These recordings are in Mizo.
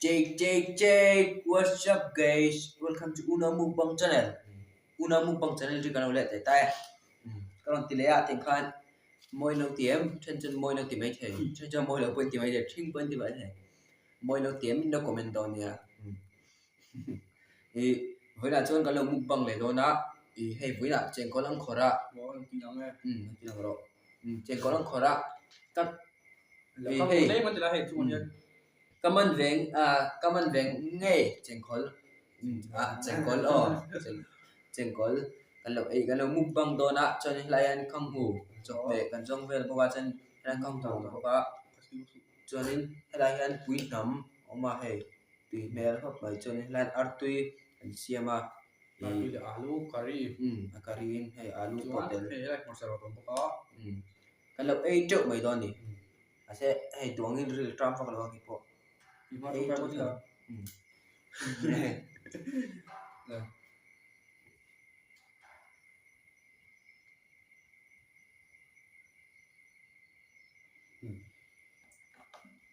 Check check check what's up guys welcome to Unau Mukbang channel Unau Mukbang channel chu kan lo leh teh ta e ka rawn ti leh a tih khan mawi lo ti em then chuan mawi lo ti mai thei then chuan mawi lo pawh an ti mai thei thing pawh an ti mai thei mawi lo ti em in lo comment dawn nia ih vawiinah chuan kan lo mukbang leh dawn a ih hei vawiinah chengkawl an khawrh a ti lang rawh chengkawl an khawrh a tak ih hei. Ka man veng ah ka man veng ngei chengkawl ah chengkawl aw chengkawl kan lo ei kan lo mukbang dawn a chuan helai hian khanghu chawhmeh kan zawng vel bawk a chuan helai khanghu a awm bawk a chuanin helai hian pui hnam a awm a hei tui hmel khawp mai chuanin helai hian artui an siam a Artui leh alu curry umm a curry in hei alu pawh tel hei helai hmarcha rawt a awm bawk a umm kan lo ei teuh mai dawn a ni. Mahse hei duangin ril ṭam vak lo a kei pawh. Ei ṭeuh thei umm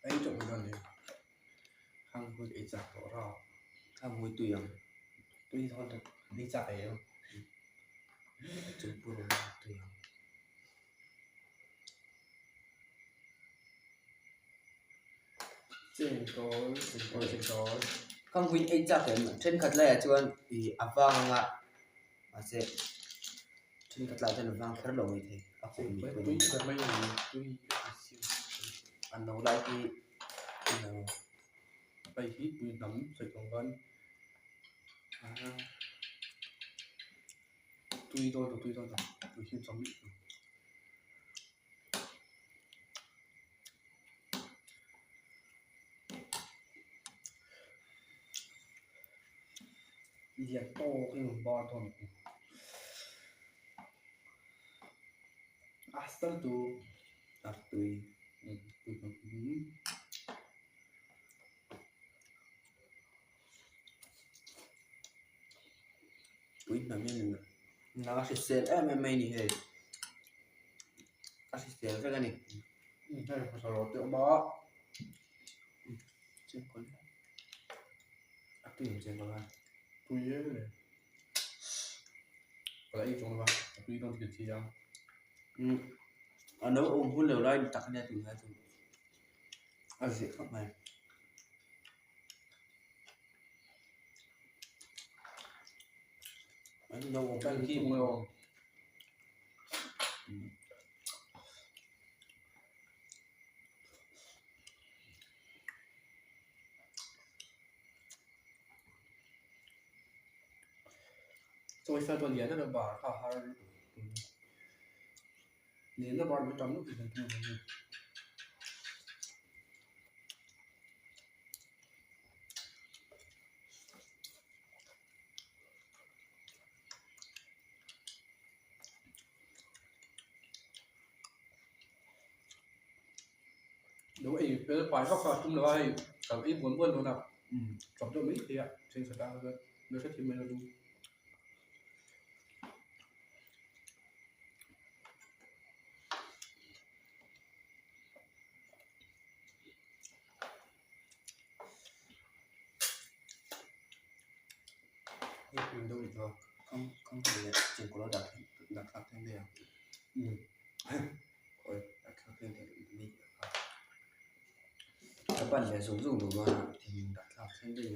Ei ṭeuh mai dawn ni. Khang hui ei chak tawh rau. Khang hui tui ang. Tui dawn ta ei chak em. Chungpur tui ang. Chengkawl chengkawl chengkawl. Khang hui ei chak em thenkhat laiah chuan ih a vang anga mahse thenkhat laiah chuan a vang kher lo mai thei a kum Tui ber mai a ni tui a no lai hi hei hi tui hnam sawi tawng khan tui dawn lo tui dawn lo tui hi chawm miah lo. Lian tawk in rawn bar dawn ang a sal tu a tui Tui hnam in a hrisel em em mai a ni hei a hrisel vek a ni. Hei hmasa rawh te awm a. Chengkawl a tui ang chengkawl a. Tui em em. Ka la ei tawng lo va a tui dawn tih ka chiang. A no awm hun lo lai tak a nia tunlai chu a zeh khawp mai. An lo awm Kan khi hmui awm. Chawi sa chuan lian em bar kha har lian na bar tam lutuk kan hmu. Lo ei fel fai vak a tum lo a hei kal ei buan buan dawn a chawp deuh mai thei a thenkhat ah chuan la hrethiam mai lo chu. Ka pan leh zung zung duh dawn a dah thlak thleng daih a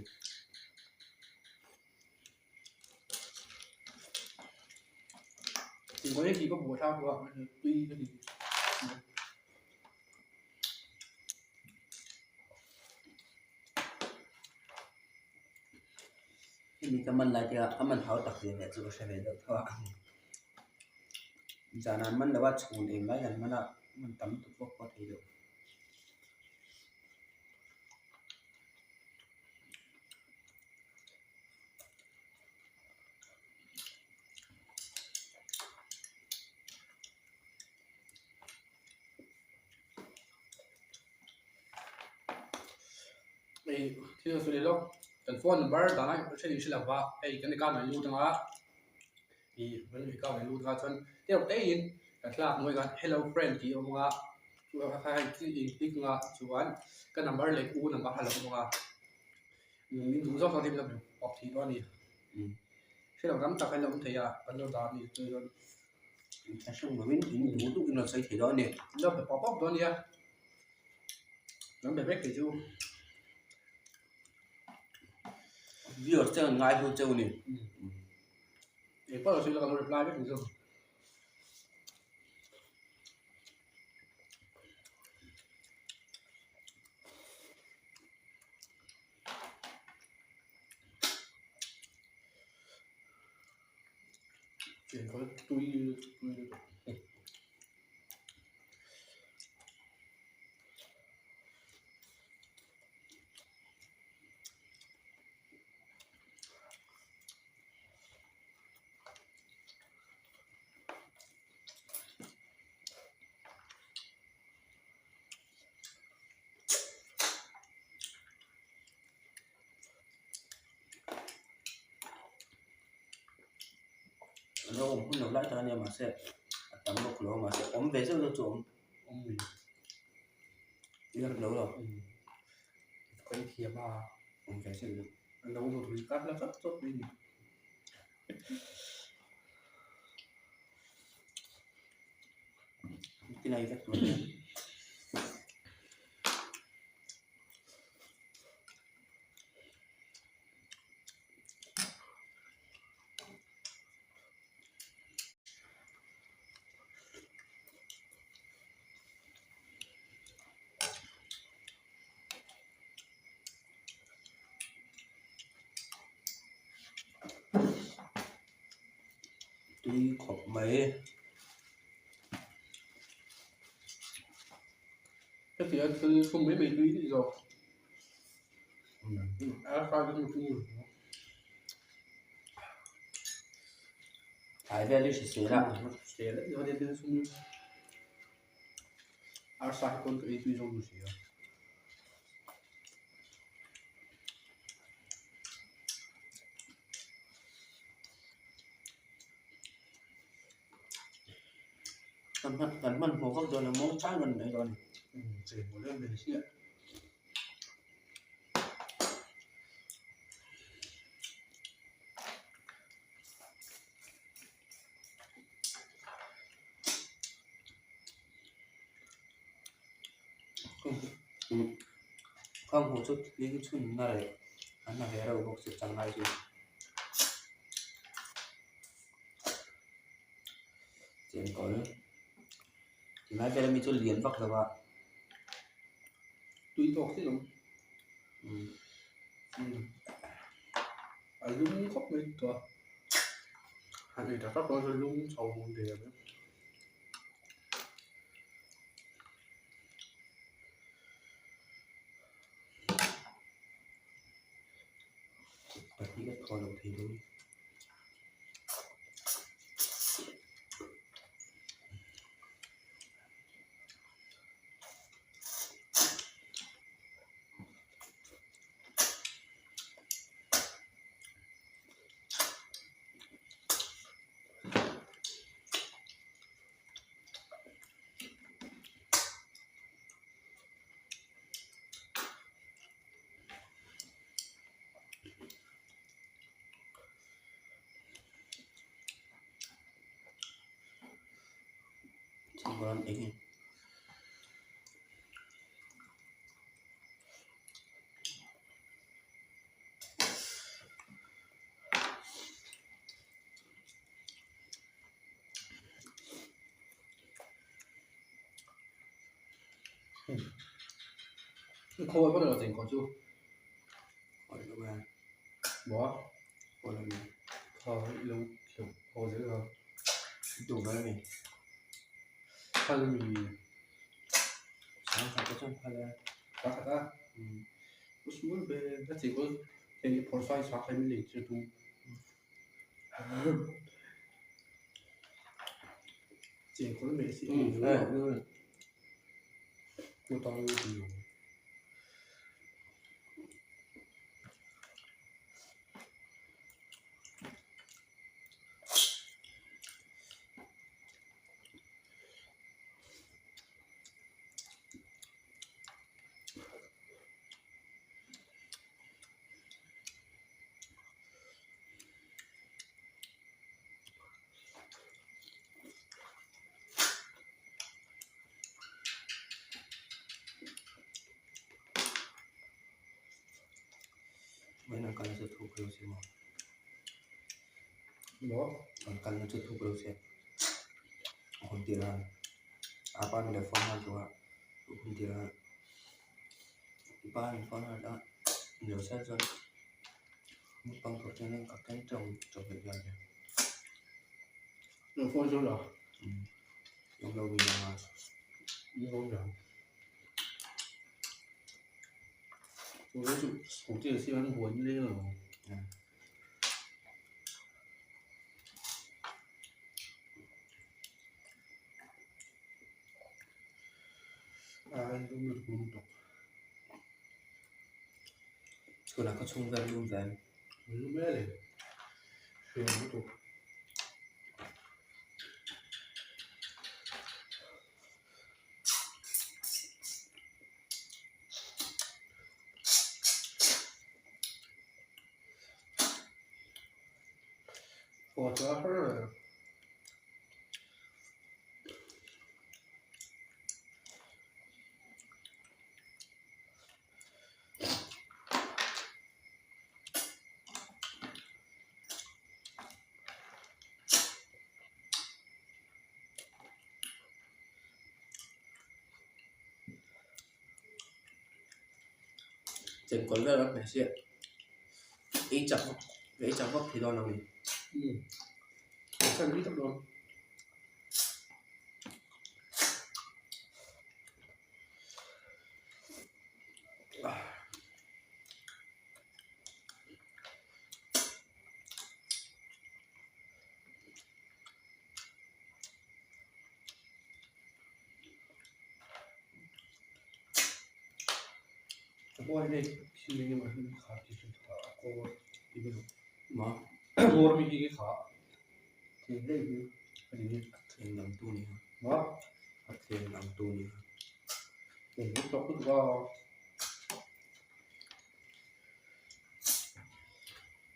ni. Hemi ka man lai te a man hau tak zia leh chu ka hre ve deuh tho a zan an man lo a chhun eng lai an man a man tam lutuk vak pawh a thei loh. Hei thil sawi leh lawk kan phone number dang a then in hre lo va hei kan account ah lut anga ih kan account ah lut anga chuan tlem te in kan thlalak hnuai khan hello friend tih a awm anga chu kha kha in click anga chuan ka number leh u number kha a lo awm anga. Min duh zawk zawk hi min lo be pawp thei dawn a ni. Hre lo tam tak hi an awm thei a, kan lo dah a ni chu chuan. Inthlahrung lovin in duh duh in rawn sawi thei dawn a ni. Min lo be pawp pawp dawn a nia. Kan be vek thei chu. Viewers te an ngai hlu cheu a ni. Engpawh lo sawi ila kan lo reply vek ang chu. Tui tui. Lo awm hun lo lai tak a nia mahse a tam bawk lo a mahse awm ve zeuh zeuh chu a awm awm ni i rem lo lo ka i thiam a awm ve zeuh zeuh a lo lut ri kar la chawt chawt mai ni. Tilai vek tur ania. Tui khawp mai. Hetiang thil thlum mai mai tui tih zawk. A fai chu tui. Thlai vel hi hrisel a. Hrisel a ni thil thlum. Arsa hi pawn ka ei tui zawk lu si a. Kan hmanhmawh vak dawn a mawng chang kan nei dawn a ni. Khang ho chu thil chhun na leh an na ve reuh bawk chu changngai chu. Chengkawl tilai vel ami chu lian vak lo a. Tui tawk chiah ang. A lum khawp mai tawh a. Han ei tak tak dawn chuan lum chho ve ang. Pahnih ka thaw lo thei lo. Chengkawl eng nge. Khawi pawh ni lo chengkawl chu. Khawi lo e. Maw? Khawi lo e. Khawi lo kheuh haw zel kha. Duh ber a ni. Phal mi. Sangkhat te chuan phal e. Sangkhat a? Usmul ve a chengkawl hei phawrh sai sak hi min lei tir tum. Chengkawl meh si a ni lo. Vawiin an kalna chu thuk lo se maw? Maw? An kalna chu thuk lo se. Hun tir a a pa min lo phone nghal tawh a hun tir a i pa min phone nghal a min lo sel chuan mukbang tur chuan ka keng tawng tawng leh nghal zel. Lo phone chu la? Umm lo lo min ang a. Lo ang. Scooty a siam an buai nileng lo. A lum lutuk lum tawh. Chhunah ka chhung vel lum vel. Lum e le. Hriam lutuk. Chengkawl vel a hmeichhia ei chak vak ei chak vak thei dawn lo a ni. Umm tak dawn.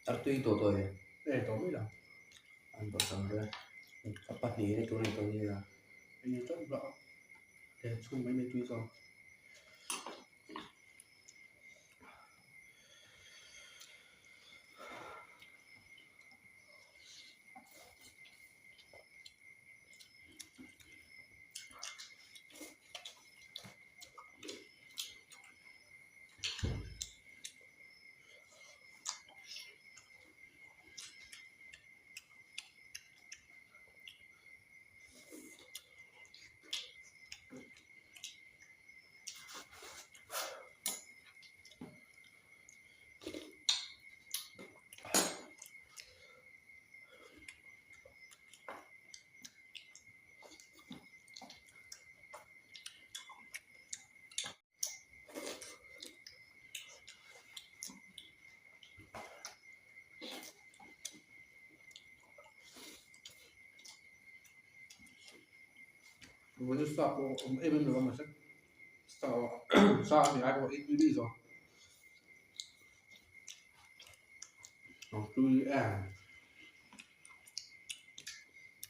Artui tawh tawh e. An A pahnih in tur a ni tawh nia.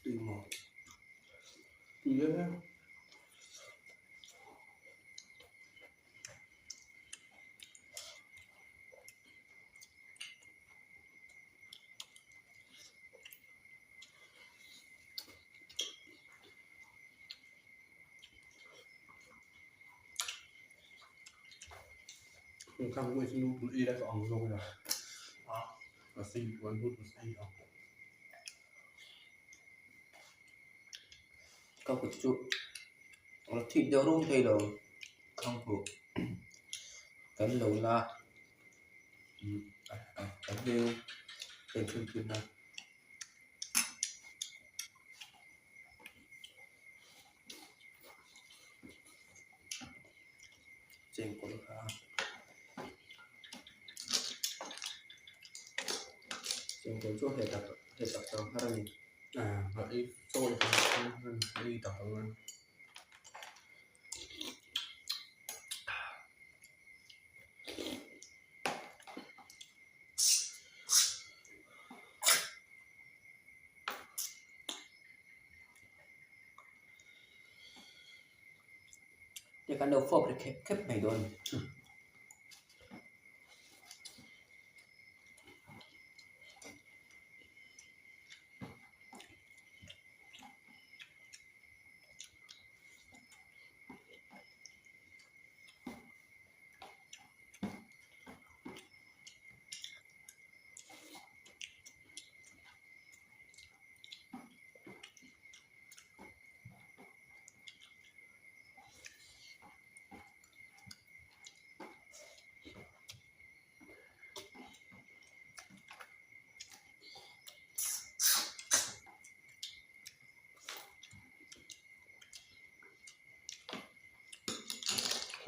Tui maw? Ka kut chu a thik deuh rum thei lo khangpawh kan lo la a hmel en chhun thin a. Chengkawl kha chengkawl chu he tak he tak tak har a ni. Te kan lo fawp ri khep khep mai dawn a ni.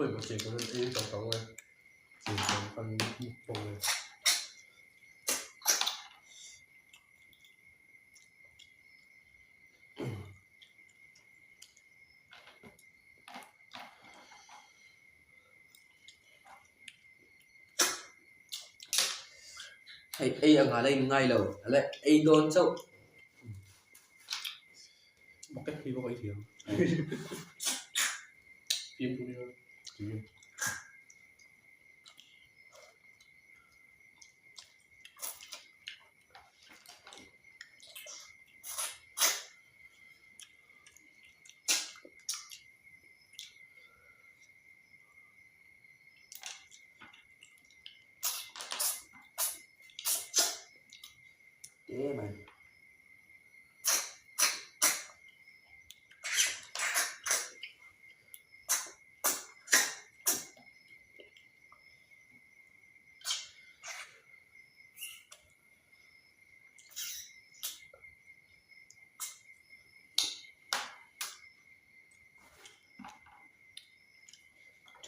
Khawi maw chengkawl an ei tawh tawh nge chengkawl kan mukbang nge. Hei ei anga la in ngai lo ala ei dawn chauh. Bucket hi pawh ka ithiam. Fimkhur ila tih. Te mai.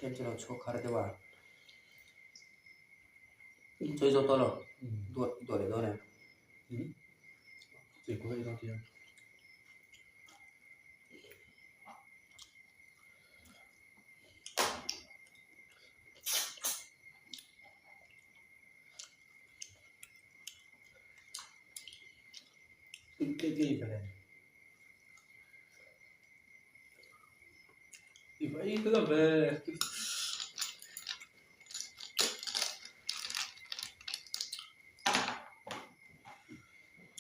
Then chu lo chhuak har deuh a sawi zawk tawh lo duat duat leh dawn em.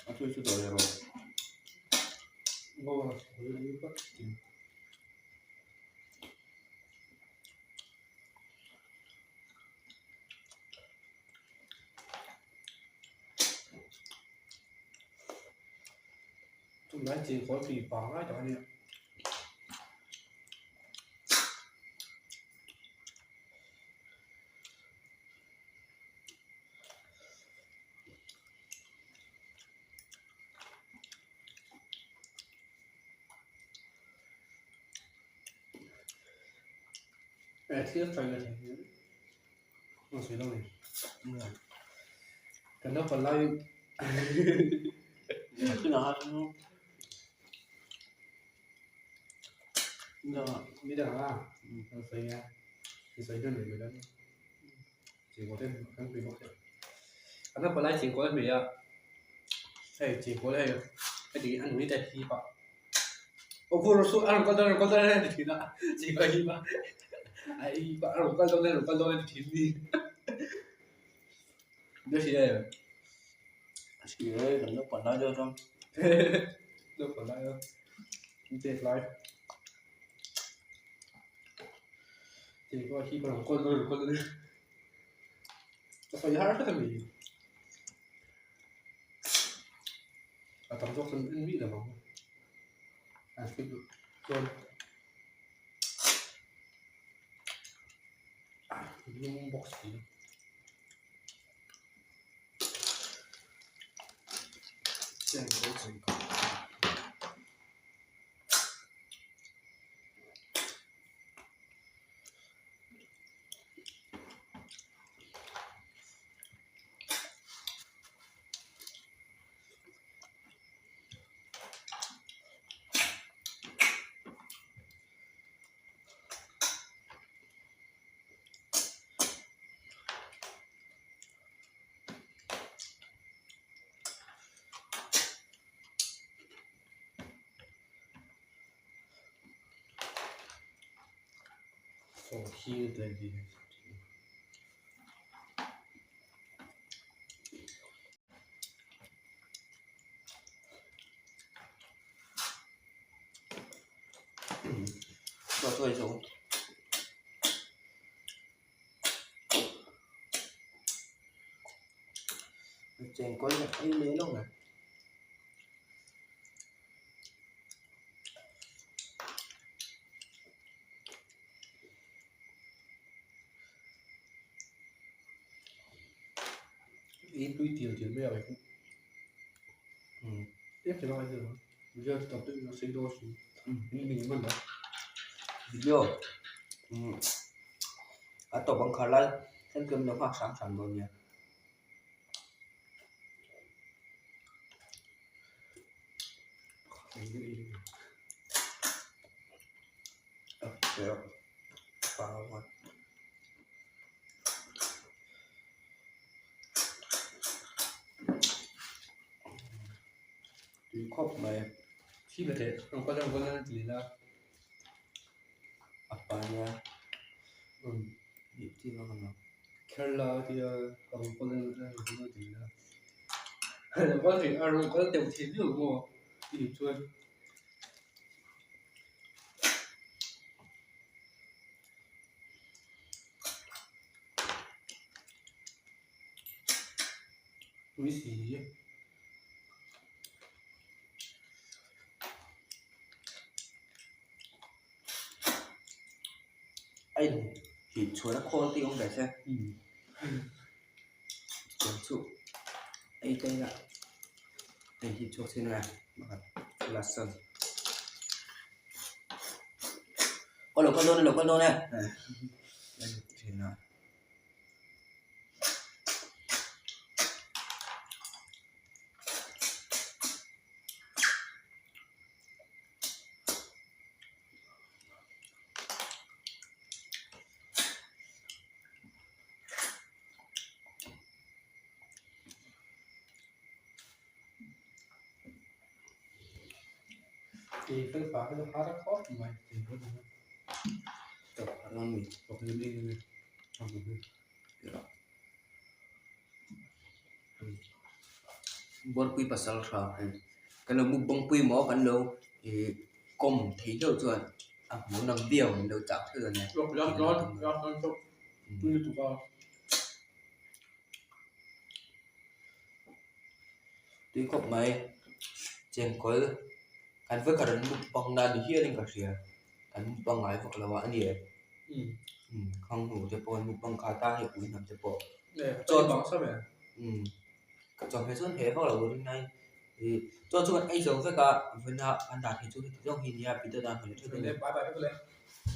A chu chu dawr leh rawh. Tunlai chengkawl tui pangngai tak a nia. Thil thlai la thei hi a sawi lo a ni. Kan naupang laiin mi dang a an sawi a an sawi hnem leh mai dawn. Chengkawl te kan pui bawk thei. Kan naupang lai chengkawl a hmeh a, hei chengkawl hei heti a nui te a hip a, aw khu rawh suh a rawn kal dawn a rawn kal dawn a ti thin a, chengkawl a hip a, a hip a a rawn kal dawn e a rawn kal dawn e a ti thin ni. Nia hria em? Hria e, kan naupang lai deuh chuan. Naupang lai a, chet lai. Chengkawl a hip a rawn kal dawn a rawn kal dawn e. Ka sawi har hret a mi. A tam zawk chuan en mih lo ang. An skip duh chuan lum bawk si. Chengkawl chengkawl. Chengkawl leh ei leh lo mai. Ei tui tial tial mai a kei em thei lai chu video chu tam deuh in a sei dawn si in ning hman a video. A tawp ang khar lai thleng tlem lo nghak hram hram dawn nia. Tui khawp mai thi ve teh rawn kal rawn kal ti la a pa nia ih chi vak a ni Kerala tia rawn kal rawn kal ti la rawn kal thei a rawn kal deuh thei viau maw tih chuan. Tui si. A in hih chhuan a khawl tih awm ve se. Chuan chu ei te ila a in hih chhuak chin a last chuan aw lo kal dawn e lo kal dawn e thin a. Buarpui pasal tha kan lo mukbang pui maw kan lo ih kawm thei deuh chuan a hmuh nawm viau min lo chak theuh a nia. Tui khawp mai chengkawl kan vawikhat an mukbang na ni hialin ka hria an mukbang ngai vak lo a a ni e khang hnu te pawh an mukbang kha ta hei ui hnam te pawh chawhmeh chuan heh vak lo turin a ih chaw chu kan ei zo vek a vawiin a an dah thei chu heti zawng hi nia video dan hman leh theuh dawn a ni.